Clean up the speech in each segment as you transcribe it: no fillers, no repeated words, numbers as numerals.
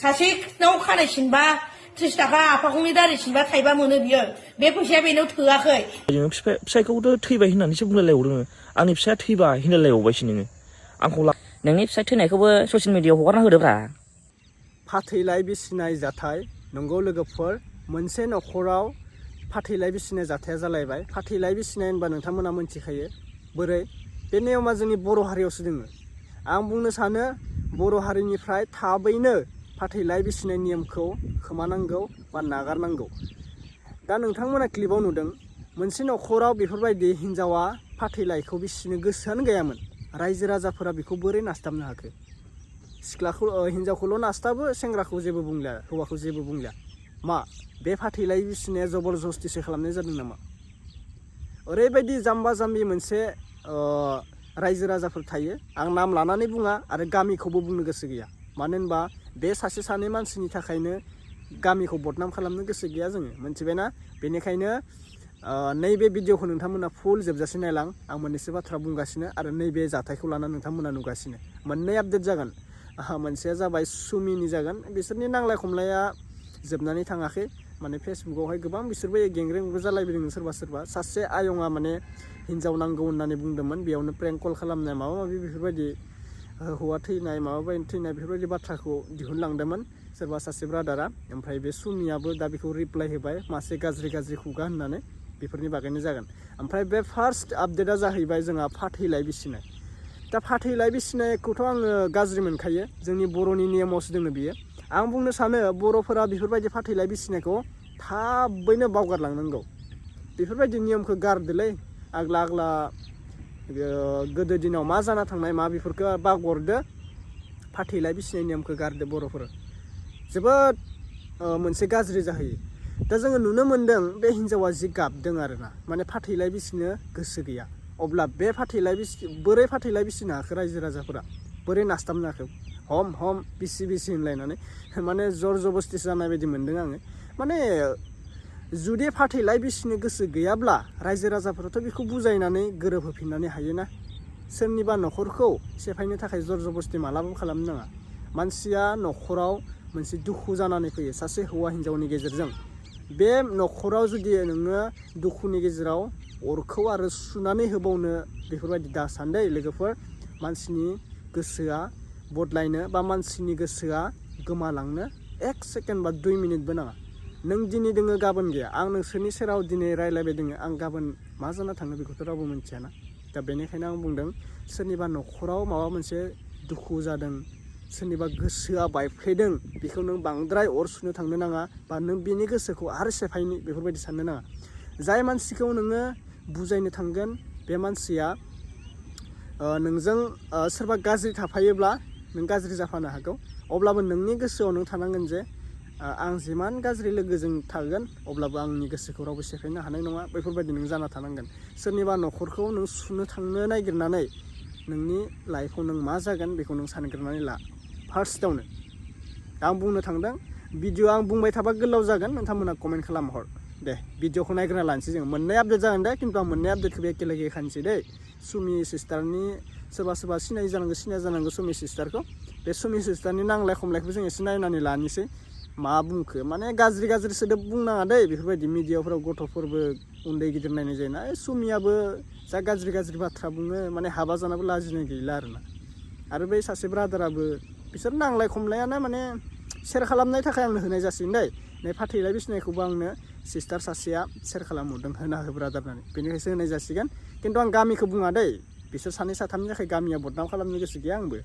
सासे नाव खानाय सिनबा 30 थाखा आफाखौनि दारि सिनबा थाइबा मोनो बियो बे फैसाया बेनाव थोआखै फिसायखौथ' थैबाय होननानैसो बुंलायलायबावदों आंनि फिसाया थैबाय होनलायलायबावबायसो नोङो आंखौ नोंनि फिसाय थैनायखौबो ससियेल मिडियायाव हगारना होदोब्रा फाथैलाय बिसिनाय जाथाय नंगौ लोगोफोर मोनसे नखराव फाथैलाय बिसिनाय जाथाया जालायबाय फाथैलाय बिसिनाय होनबा नोंथांमोना मिथिखायो बोरै बे नेमा जोंनि बर' हारियावसो दोङो आं बुंनो सानो बर' हारिनिफ्राय थाबैनो फाथैलाय बिसिनाय नियमखौ खोमानांगौ बा नागारनांगौ दा नोंथांमोना क्लिपाव नुदों मोनसे नखराव बेफोरबायदि हिनजावा फाथैलायखौ बिसिनो गोसोआनो गैयामोन रायजो राजाफोरा बेखौ बोरै नासथाबनो हाखो सिख्लाखौ हिनजावखौल' नासथाबो सेंग्राखौ जेबो बुंलिया हौवाखौ जेबो बुंलिया मा बे फाथैलाय बिसिनाया जबरदस्तिसो खालामनाय जादों नामा ओरैबायदि जाम्बा जाम्बि मोनसे रायजो राजाफोर थायो आं नाम लानानै बुङा आरो गामिखौबो बुंनो गोसो गैया मानो होनबा बे सासे सानै मानसिनि थाखायनो गामिखौ बदनाम खालामनो गोसो गैया जोङो मोनथिबायना बेनिखायनो नैबे भिडिअखौ नोंथांमोना फुल जोबजासे नायलां आं मोननैसो बाथ्रा बुंगासिनो आरो नैबे जाथायखौ लाना नोंथांमोना नुगासिनो मोननै आपडेट जागोन मोनसेया जाबाय सुमिनि जागोन बिसोरनि नांलाय खमलाया जोबनानै थाङाखै माने फेसबुकआवहाय गोबां बिसोरबो गेंग्रेंबो जालायबोदों सोरबा सोरबा सासे आयंआ माने हिनजाव नांगौ होननानै बुंदोंमोन बेयावनो प्रेंक कल खालामनाय माबा माबि बेफोरबायदि हौवा थैनाय माबा थैनाय बेफोरबायदि बाथ्राखौ दिहुनलांदोंमोन सोरबा सासे ब्रादारा ओमफ्राय बे सुमियाबो दा बेखौ रिप्लाय होबाय मासे गाज्रि गाज्रि खुगा होननानै बेफोरनि बागैनो जागोन ओमफ्राय बे फार्स्ट आपडेटआ जाहैबाय जोंहा फाथैलाय बिसिनाय दा फाथैलाय बिसिनायखौथ' आङो गाज्रि मोनखायो जोंनि बर'नि नियमावसो दङ बियो आं बुंनो सानो बर'फोरा बेफोरबायदि फाथैलाय बिसिनायखौ थाबैनो बावगारलांनांगौ बेफोरबायदि नियमखौ गारदोलै आग्ला आग्ला गोदो दिनाव मा जाना थांनाय मा बेफोरखौ बावगारदो फाथैलाय बिसिनाय नियमखौ गारदो बर'फोर जोबोद मोनसे गाज्रि जाहैयो दा जोङो नुनो मोन्दों बे हिन्जावा जि गाबदों आरोना माने फाथैलाय बिसिनो गोसो गैया अब्ला बे बोरै फाथैलाय बिसिनो हाखो रायजो राजाफोरा बोरै नासथाबनो हाखो हम बिसि बिसि होनलायनानै माने जर जबस्तिसो जानाय बायदि मोन्दों आङो माने जुदि फाथैलाय बिसिनो गोसो गैयाब्ला रायजो राजाफोराथ' बेखौ बुजायनानै गोरोबहोफिननानै हायोना सोरनिबा न'खरखौ सेफायनो थाखाय जर जबस्ति मालाबाबो खालामनो नाङा मानसिया न'खराव मोनसे दुखु जानानै फैयो सासे हौवा हिन्जावनि गेजेरजों बे न'खराव जुदि नोङो दुखुनि गेजेराव अरखौ आरो सुनानै होबावनो बेफोरबायदि दा सान्दै लोगोफोर मानसिनि गोसोआ बदलायनो बा मानसिनि गोसोआ गोमालांनो 1 सेकेन्ड बा 2 मिनिटबो नाङा नों दिनै दोङो गाबोन गैया आं नोंसोरनि सेराव दिनै रायलायबाय दोङो आं गाबोन मा जाना थाङो बेखौथ' रावबो मिथियाना दा बेनिखायनो आं बुंदों सोरनिबा न'खराव माबा मोनसे दुखु जादों सोरनिबा गोसोआ बायफ्लेदों बेखौ नों बांद्राय अर सुनो थांनो नाङा बा नों बेनि गोसोखौ आरो सेफायनि बेफोरबायदि साननो नाङा जाय मानसिखौ नोङो बुजायनो थांगोन बे मानसिया नोंजों सोरबा गाज्रि थाफायोब्ला नों गाज्रि जाफानो हागौ अब्लाबो नोंनि गोसोआव नों थानांगोन जे आं जिमान गाज्रि लोगोजों थागोन अब्लाबो आंनि गोसोखौ रावबो सेफायनो हानाय नङा बेफोरबायदि नों जाना थानांगोन सोरनिबा न'खरखौ नों सुनो थांनो नागिरनानै नोंनि लाइफआव नों मा जागोन बेखौ नों सानग्रोनानै ला फार्स्टआवनो आं बुंनो थांदों भिडिअ आं बुंबाय थाबा गोलाव जागोन नोंथांमोना कमेन्ट खालामहर दे भिडिअखौ नायग्रोना लानोसै जों मोननै आपडेट जागोन दे खिन्थु आं मोननै आपडेटखौबो एखेलगे खानोसै दे सुमि सिस्टारनि सोरबा सोरबा सिनाय जानांगौ सुमि सिस्टारखौ बे सुमि सिस्टारनि नांलाय खमलायखौबो जों एसे नायनानै लानोसै मा बुंखो माने गाज्रि गाज्रि सोदोब बुंनाङा दै बेफोरबायदि मिडियाफोराव गथ'फोरबो उन्दै गिदिर नायनाय जायोना सुमियाबो जा गाज्रि गाज्रि बाथ्रा बुङो माने हाबा जानाबो लाजिनाय गैला आरोना आरो बै सासे ब्रादाराबो बिसोर नांलाय खमलायानो माने सेयार खालामनायनि थाखाय आंनो होनाय जासिगोन दै नै फाथैलाय बिसिनायखौबो आंनो सिस्टार सासेया सेयार खालामहरदों होना हो ब्रादार होननानै बेनिखायसो होनाय जासिगोन खिन्थु आं गामिखौ बुङा दै बिसोर सानै साथामनि थाखाय गामिया बदनाम खालामनो गोसो गैया आंबो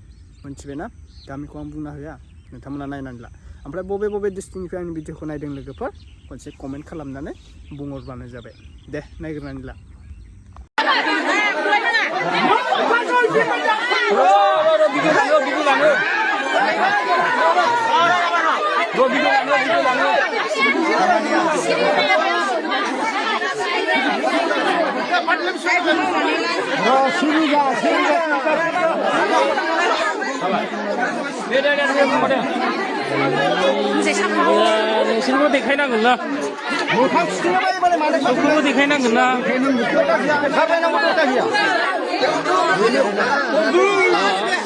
मोनथिबायना गामिखौ आं बुंना होआ नोंथांमोना नायनानै ला ओमफ्राय बबे डिस्ट्रिक्टनिफ्राय आंनि भिडिअखौ नायदों लोगोफोर खनसे कमेन्ट खालामनानै बुंहरबानो जाबाय दे नायग्रोनानै ला Go, नोंसोरबो देखायनांगोन ना सबखौबो देखायनांगोन ना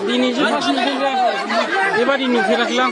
दिनैसो फार्स्ट नुदों बेबादि नुफेराखै आं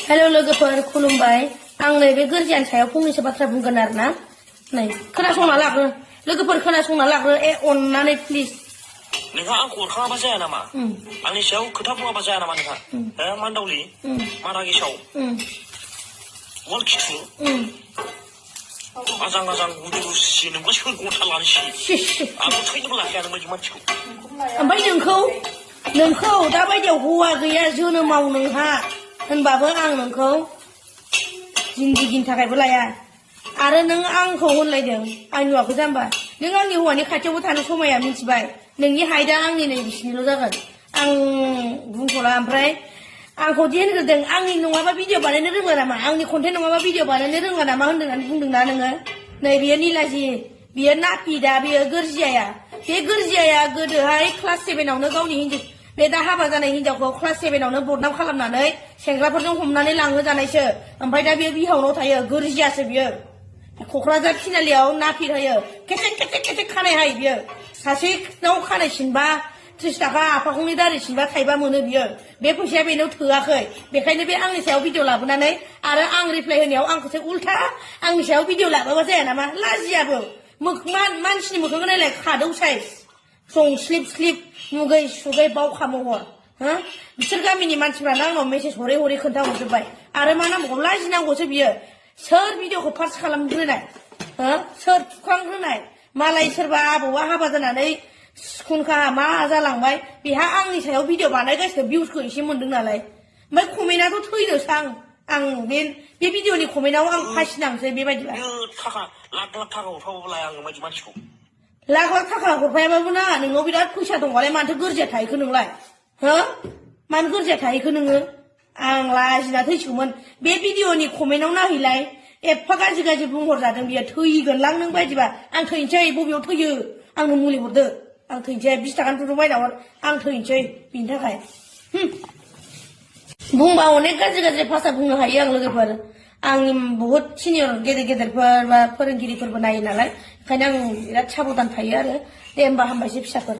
हेलो लोगोफोर खुलुमबाय आं नैबे गोरजियानि सायाव फंनैसो बाथ्रा बुंगोन आरो ना नै खोनासंना लाग्रो लोगोफोर खोनासंना लाग्रो अननानै प्लिज नोंहा आंखौ अरखाङाबा जाया नामा आंनि सायाव खोथा बुङाबा जाया नामा नोंहा मान्दावलि मारागिसाव वाल खिथु आजां आजां गुदुसि नोंबो सोर गथा लानोसै आंबो थैनोबो लाखाया नोंबायदि मानसिखौ ओमफ्राय नोंखौ दाबायदियाव हौवा गैया जोनोमाव नोंहा होनबाबो आं नोंखौ जिन्दगिनि थाखायबो लाया आरो नों आंखौ होनलायदों आंनि हौवाखौ जाम्बा नों आंनि हौवानि खाथियावबो थानो समाया मिथिबाय नोंनि हाइटआ आंनि नै बिसिनिल' जागोन आं बुंथ'ला ओमफ्राय आंखौ दि होनग्रोदों आंनि नङाबा भिडिअ बानायनो रोङा नामा आंनि कन्टेन्ट नङाबा भिडिअ बानायनो रोङा नामा होननानै बुंदोंना नोङो नै बियो निलाजि बियो नापि दा बियो गोरजियाया बे गोरजियाया गोदोहाय क्लास 7आवनो गावनि हिन्जाव बे दा हाबा जानाय हिन्जावखौ क्लास 7आवनो बदनाम खालामनानै सेंग्राफोरजों हमनानै लांहोजानायसो ओमफ्राय दा बियो बिहावनाव थायो गोरजियासो बियो क'क्राझार थिनालियाव नापि थायो खेसेक खेसेक खेसेक खानाय हायो बियो सासेनाव खानाय सिनबा 30 थाखा आफाखौनि दारि सिनबा थाइबा मोनो बियो बे फैसाया बेनाव थोआखै बेखायनो बे आंनि सायाव भिडिअ लाबोनानै आरो आं रिप्लाय होनायाव आंखौसो उल्था आंनि सायाव भिडिअ लाबोबा जाया नामा लाजियाबो मानसिनि मोखांखौ नायलाय खादौ साइज सं स्लिप स्लिप मुगै सुगै बावखा महर हो बिसोर गामिनि मानसिफ्रानो आंनाव मेसेज हरै हरै खोन्थाहरजोब्बाय आरो मा नांबावगौ लाजिनांगौसो बियो सोर भिडिअखौ फार्स्ट खालामग्रोनाय हो सोर थुखांग्रोनाय मालाय सोरबा आबौआ हाबा जानानै सिखुनखा मा जालांबाय बेहा आंनि सायाव भिडिअ बानायगासिनो भिउसखौ एसे मोनदों नालाय ओमफ्राय कमेन्टआथ' थैनोसै आं बे भिडिअनि कमेन्टआव आं फासिनांसै बेबायदिबा थाखा लाख लाख थाखा हरफाबाबो लाया आं बायदि मानसिखौ लाख लाख थाखा हरफायाबाबो ना नोंनाव बिराद फैसा दंबालाय माथो गोरजिया थाहैखो नोंलाय हो मानो गोरजिया थाहैखो नोङो आं लाजिना थैसिगौमोन बे भिडिअनि कमेन्टआव नायहैलाय एफा गाज्रि गाज्रि बुंहरजादों बियो थैगोनलां नों बायदिबा आं थैनोसै बबेयाव थैयो आंनो मुलि हरदो आं थैनोसै 20 थाखानि दुरुं बायना हर आं थैनोसै बिनि थाखाय बुंबा अनेक गाज्रि गाज्रि भाषा बुंनो हायो आं लोगोफोर आंनि बहुत सिनियर गेदेरफोर बा फोरोंगिरिफोरबो नायो नालाय ओंखायनो आं बिराद साबधान थायो आरो दे होमबा हामबायसै फिसाफोर